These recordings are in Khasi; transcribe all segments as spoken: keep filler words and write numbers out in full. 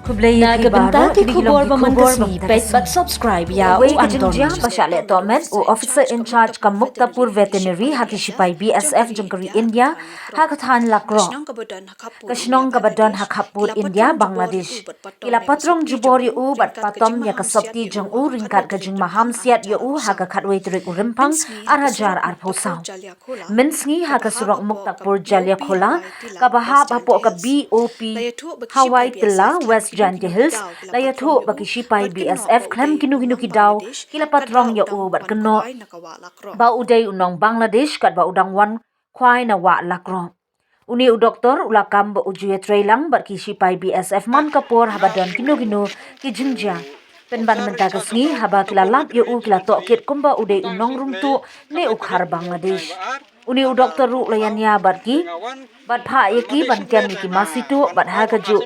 Khublei ïa phi baroh, kine ki long ki khubor ba man ka sngi. Peit bad subscribe ïa u Anton. Uwei ka jingjia ba shah leh tohmet, u officer in charge ka Muktapur Veterinary ha ki shipai B S F jong ka ri India ha ka thaiñ Lakroh, ka shnong kaba don ha khappud India Bangladesh. Ki la patrong jubor ïa u bad patom ïa ka sopti jong u ryngkat ka jingmaham siat ïa u ha ka khatwei tarik u Rymphang ar hajar arphew saw. Mynsngi ha ka surok Muktapur Jaliakhola kaba hap hapoh ka B O P Hawai Tilla, West Jaintia Hills, la ïathuh ba ki shipai B S F khlem kino kino ki daw ki la patrong ïa u bad kynnoh ba u dei u nong Bangladesh katba u dang wan khwai na wah Lakroh. Une u doktor u la kam ba u ju ïatreilang bad ki shipai B S F man ka por haba don kino kino ki jingjia. Pynban mynta ka sngi haba ki la lap ïa u ki la tohkit kumba u dei u nong Rymtuh ne u khar Bangladesh. Une u doktor ruh la ïania bad ki bad phah ïa ki ban kem ïa ki masi tuh bad ha kajuh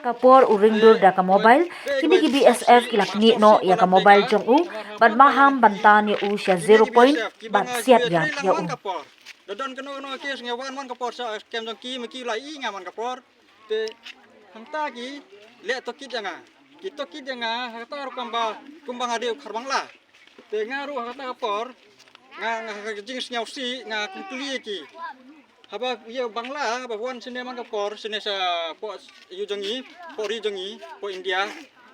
ka por u ring dur da ka mobile. Kine ki B S F ki la knieh noh ïa ka mobile jong u bad maham ban tan ïa u sha zero point bad siat ïap ïa u. Da don kano kano ka case nga wan man ka por sha kem jong ki, ma ki la ïohi nga man ka por. Te hangta ki leh tohkit ïa nga. Ki tohkit ïa nga ha kata ruh kumba, kumba nga dei u khar Bangla. Te nga ruh ha kata ka por nga, nga ha ka jingsngewsih nga kyntu ïa ki. Haba ïa Bangla haba wan shane man ka por shane shapoh ïew jong ngi, poh ri jong ngi, poh India.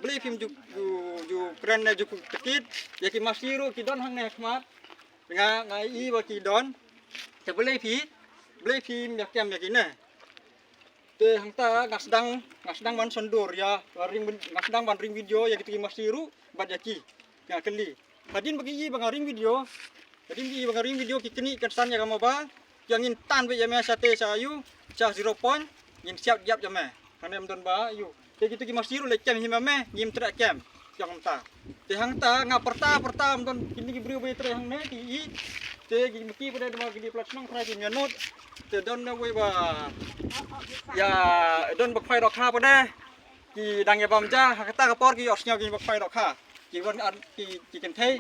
Balei phim ju, ju, ju kren ne ju tohkit ïa ki masi ruh ki don hangne ha khmat. Nga, nga ïohi ba ki don. Te balei phi, balei phim ïa kem ïa kine. Te hangta nga sdang, nga sdang ban shon dur ïa, ring, nga sdang ban ring video ïa kito ki masi ruh bad ïa ki. Nga kylli. Hadien ba ki ïohi ba nga ring video, hadien ba ki ïohi ba nga ring video ki knieh kynsan ïa ka mobile. Ki ong ngin tan beit ïa me shatei sha ïew, sha zero point, ngin siat ïap ïa me. Hangne ym don ba ïew. Te kito ki masi ruh leh kem hi ma me, ngim treh kem. Ki ong kumta. Te hangta nga pyrta pyrta ym don kine ki briew ba ïatrei hangne ki ïohi. Te ki maki pat de dei ma ki dei plat shnong, trai kim ïa nud. Te don na wei ba ïa don ba khwai dohkha pat de. Ki dang ïa bam ja ha kata ka por ki ïohsngew ki ba khwai dohkha. Ki wan ar ki, ki kynthei.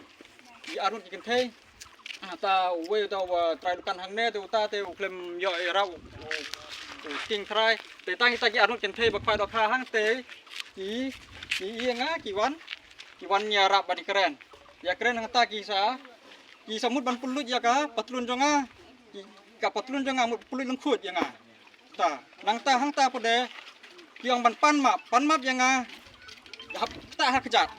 Ki arngut ki kynthei. Ata uwei uta uba trai dukan hangne te uta te u khlem ïoh ïarap u, u, u king trai. Te tang kita ki arngut kynthei ba khwai dohkha hangte ki, ki ïa nga ki wan, ki wan ïarap ban ïakren. Ïakren hangta ki sa, ki sa mut ban pynlut ïa ka patlun jong nga. Ki, ka patlun jong nga mut pynlut lyngkhuid ïa nga. Ta, nangta hangta pat de ki ong ban pan map, pan map ïa nga hap ktah ha kjat.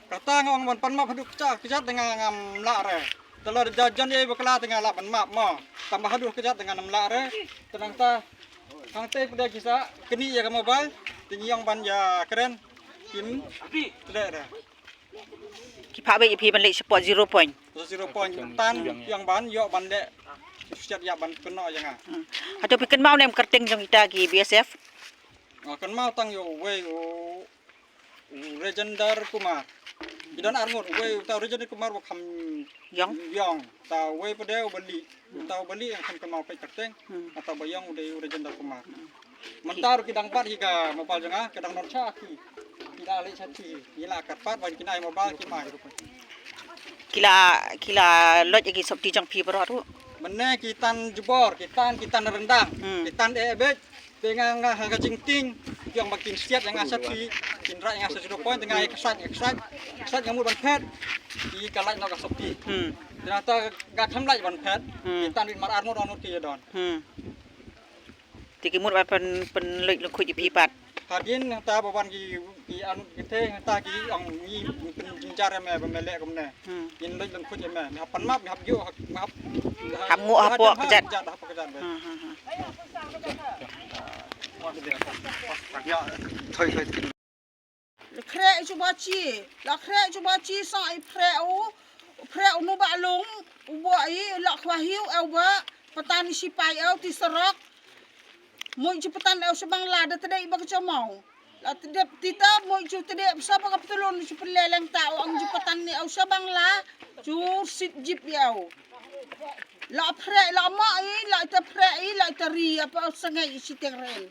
Kata nga ong ban pan map haduh ktah ha kjat de nga ngam lah re. Te lada jan ïa bakla te nga lah ban map mo. Tangba haduh ha kjat de nga ngam lah re. Te nangta hangta pat de ki sa knieh ïa ka mobile te ngi ong ban ïakren kim treh re. Ki phah beit ïa phi ban leit shapoh zero point. Zero point, tan ïa ban ïoh ban leh siat ïap ban kynnoh ïa nga. Hmm. Hato phi kynmaw ne em kyrteng jong kita ki B S F? Nga kynmaw tang ïa uwei u, u Rajendra Kumar. Ki don arngut, uwei uta u Rajendra Kumar ba kham ïong. Ïong. Ta uwei pat de u ba lieh. Uta u ba lieh nga khlem kynmaw peit kyrteng. Hmm. Uta ba ïong u dei u Rajendra Kumar. Hmm. Mynta ruh ki dang bat hi ka mobile jong nga, ka dang don sha ki. Ki la leit sha ki, ki la kyrpad ban ki nai mobile ki mai. Ki la, ki la loit ïa ki sopti jong phi baroh ruh. Mynne ki tan jubor, ki tan, ki tan ryndang, hmm, ki tan eh beit. Te nga, nga ha ka jingtieng, ki ong ba kin siat ïa nga sha ki, kin rah ïa nga sha zero point, te nga ïa ksat, ïa ksat, ksat nga mut ban phet. Ki ka lait noh ka sopti. Hmm. Te nangta nga kham lait ban phet. Hmm. Ki tan beit mar arngut arngut ki ïa don. Hmm. Te ki mut ban pyn, pynlait lyngkhuid ïa phi pat. Hadien nangta ba wan ki, ki arngut kynthei nangta ki ong ngi pynjynjar ïa me ba me leh kumne. Hmm. Ngin lait lyngkhuid ïa me. Me hap pan map, me hap ïoh, me hap, hap nguh hapoh kjat. Kjat, hapoh kjat. Hmm, hmm, hmm. Ïa, thoi, thoi. La khreh jubor chi, la khreh jubor chi sa i phreh u, phreh u nu ba lung, u ba i la khwa hiu eu ba, patan i sipai eu ti sarok. Mui ju patan eu sha Bangla da tdei ba ka chamau. La tdei ti ta mui ju tdei sa ba ka ptulun ju pynleleng ta u ang ju patan ni eu sha Bangla, ju sit jip eu. La phreh, la ma i, la ta phreh i, la ta ri, apa sangei i siteng ren.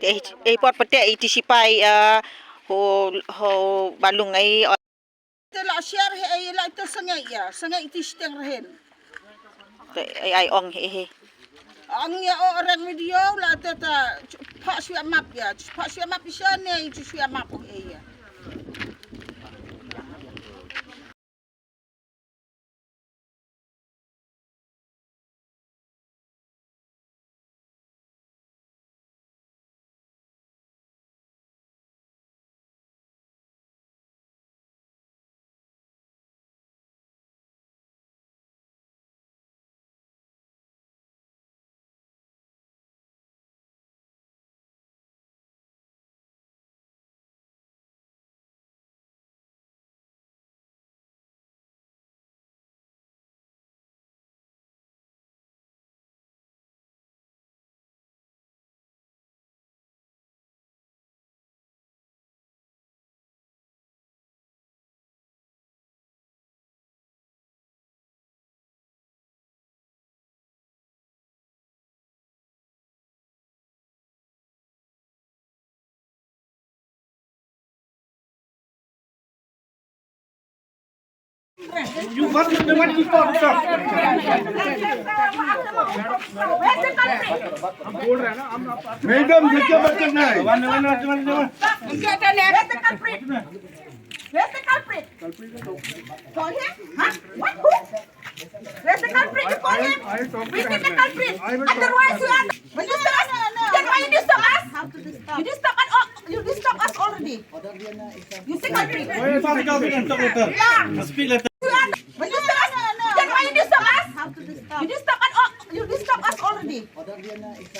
Te, eh, pot pete i ti sipai, eh, ho, ho balung ai, o. Te la share he ai la te sangei ya, sangei ti siteng rehen. Te ai, ai ong he, he. Ang ya o reng video la te ta, pha shuya map ya, pha shuya map isha ne, shuya map o e ya. You must be the one to talk, sir. मैडम, ये क्या बरकत नहीं? Where's the culprit? Where's the culprit? Call him? Huh? What? Who? Where's the culprit? You call him? We need the culprit. Otherwise, you are. Will you stop us? Then why you disturb us? You disturb us. Al- You disturb us already. You say culprit. Why you stop the culprit and talk with her? Yeah. Speak letter. When you stop us, then why you disturb us? You disturb us, al- you disturb us already.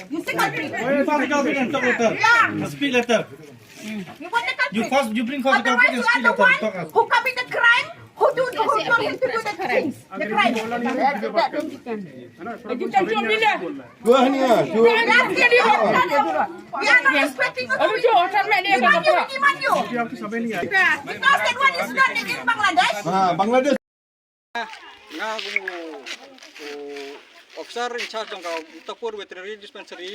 You say culprit. Why you stop the culprit and talk with her? Yeah. Speak letter. You want the culprit? You first, you bring first the culprit and speak letter. Otherwise, you are the one who commit the crime, who do, who told him to do the things, the crime. Dua ni ah, dua. We are not expecting you to demand you, demand you. Because that one is not in Bangladesh. Ha, Bangladesh. Nga kum u, u officer in charge jong ka Utapur Veterinary Dispensary.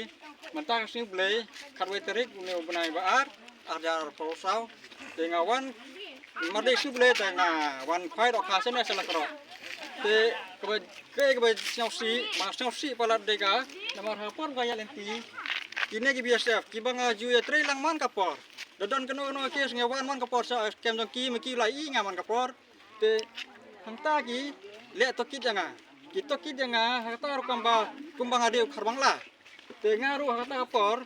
Mynta ka sngi Blei, khatwei tarik une u bnai ba ar, ar hajar arphew saw. Te nga wan, mar dei sngi Blei te nga wan khwai dohkha shane sha Lakroh. Te kaba, kaei kaba sngewsih, ma sngewsih palat dei ka, namar ha ka por ba nga ïaid lynti, kine ki B S F kiba nga ju ïatrei lang man ka por. Da don kano kano ki sngew wan man ka por sha kem jong ki, ma ki la ïohi nga man ka por. Te hangta ki leh tohkit ïa nga. Ki tohkit ïa nga ha kata ruh kumba, kumba nga dei u khar Bangla. Te nga ruh ha kata ka por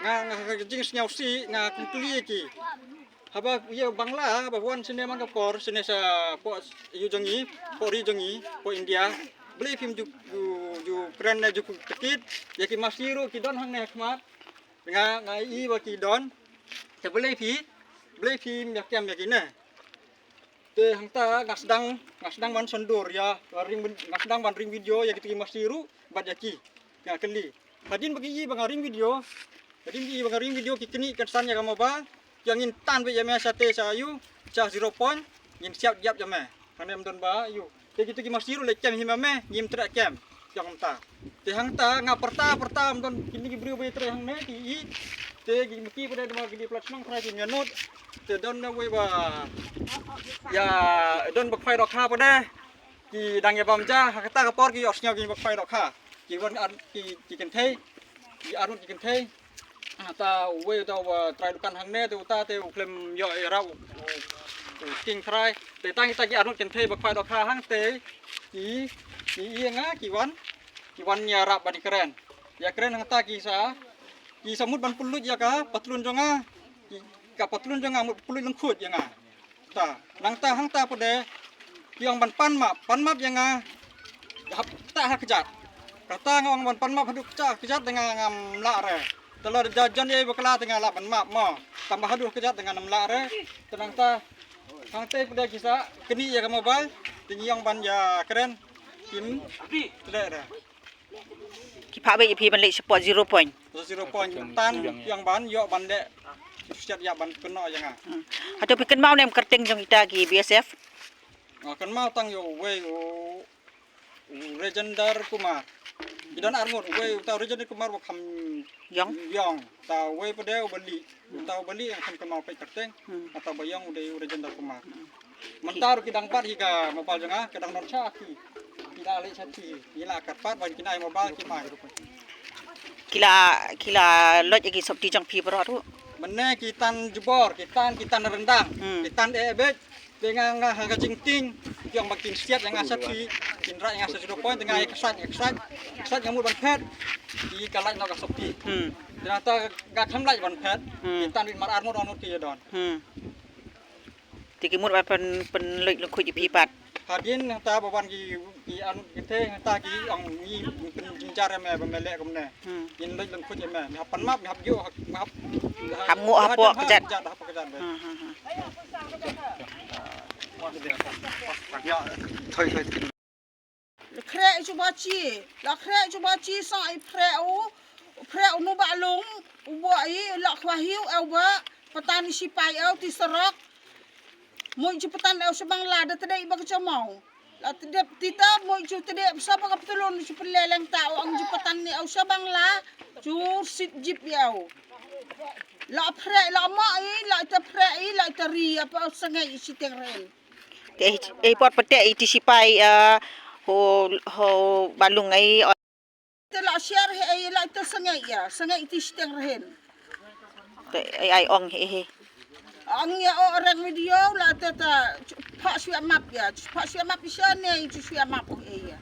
nga, nga ha ka jingsngewsih nga kyntu ïa ki. Haba ïa u Bangla haba wan shane man ka por shane shapoh ïew jong ngi, poh ri jong ngi, poh India. Balei phim ju, ju, ju kren ne ju tohkit ïa ki masi ruh ki don hangne ha khmat. Nga, nga ïohi ba ki don. Te balei phi, balei phim ïa kem ïa kine. Te hangta nga sdang, nga sdang ban shon dur ïa, ring, nga sdang ban ring video ïa kito ki masi ruh bad ïa ki. Nga kylli. Hadien ba ki ïohi ba nga ring video, hadien ki ïohi ba nga ring video ki kynnoh kynsan ïa ka mobile, ïa ngin tan beit ïa me sha te sha ïew, sha zero point, ngin siap ïap ïa me. Hangne ym don ba ïew. Te kito ki masi ruh leh kem hi ma me, ngim treh kem. Ïa hangta. Te hangta nga pyrta pyrta ym don kine ki briew ba ïatrei hangne ki ïohi. Te ki maki pat de dei ma ki dei palat shnong, trai ki ïa nud. Te don na wei ba ïa don ba khwai dohkha pat de. Ki dang ïa bam ja ha kata ka por ki ïohsngew ki ba khwai dohkha. Ki wan ar ki, ki kynthei. Ki arngut ki kynthei. Uta uwei uta uba trai dukan hangne te uta te u khlem ïoh ïarap u, u, u king trai. Te tang kita ki arngut kynthei ba khwai dohkha hangtei ki, ki ïa nga ki wan, ki wan ïarap ban ïakren. Ïakren hangta ki sa, ki sa mut ban pynlut ïa ka patlun jong nga. Ki, ka patlun jong nga mut pynlut lyngkhuid ïa nga. Ta, nangta hangta pat de ki ong ban pan map, pan map ïa nga. Hap ta ha kjat. Kata nga ong ban pan map haduh kjat, kjat te nga ngam lah re. Te lada jan ïa bakla te nga lah ban map mo. Tangba haduh kjat te nga ngam lah re. Te nangta hangta pat de ki sa kynnoh ïa ka mobile te ngi ong ban ïakren. Kim tleh re. Ki phah beit ïa phi ban leit shapoh zero point. Zero point, tan ïa ban ïoh ban leh. Shet ïa ban kynnoh ïa nga. Hmm. Hato phi kynmaw ne em kyrteng jong kita ki B S F? Nga kynmaw tang ïa uwei u, u Rajendra Kumar. Ki don arngut, uwei uta u Rajendra Kumar ba kham ïong. Ïong. Uta uwei pat de u Bali. Uta u Bali nga khlem kynmaw peit kyrteng. Hmm. Uta ba ïong u dei u Rajendra Kumar. Hmm. Mynta ruh ki dang bat hi ka mobile jong nga, ka dang don sha ki. Ki la leit sha ki, ki la kyrpad ban kin ai mobile kim ai ruh. Ki la, ki la loit ïa ki sopti jong phi baroh ruh. Mynne ki tan jubor, ki tan, ki tan ryndang, Hmm. ki tan eh bej. Te nga nga ha ka jingting, ki ong ba kin siat ïa nga sa ti, kin rah ïa nga sa zero point, te nga ïa ksat, ïa ksat, ksat nga mut ban phet. Ki ka lait noh ka sopti. Hmm. Te nangta nga kham lait ban phet. Hmm. Ki tan wit mar ar mut ar mut ki ïa don. Hmm. Te ki mut ban pyn pynluid lyngkhuid ïa phi pat. Hadien nangta ba wan ki ki anut ki te nangta ki ong ngi pynjynjar ïa me ba me leh kumne. Hmm. Ngin luid lyngkhuid ïa me. Me hap pan map, me hap ïoh, me hap Hap nguh hapoh kjat. Kjat, hapoh kjat. Hmm, hmm, hmm. Khreh shu ba chi, la khreh shu ba chi sa i phreh u, phreh u nu ba lung, u ba i la khwa hiu eu ba, patan i sipai eu ti sarok. Mui ju patan eu sha Bangla da tdei ba ka chamau. La tdep tita mui ju tdep sa ba ka ptulun ju pynleleng ta u ang ju patan ni eu sha Bangla ju sit jip eu. La phreh la ma i la ita phreh i la ita ri apa sangei i siteng ren. Te ei pot pete i ti sipai eh, ho ho balung ei. Te la share he ei la ita sangei ya sangei ti siteng ren. Te ei ai ong he he. Ang ya o reng video la te ta pha shwe map ya pha shwe map i sha ne i shwe map he ya.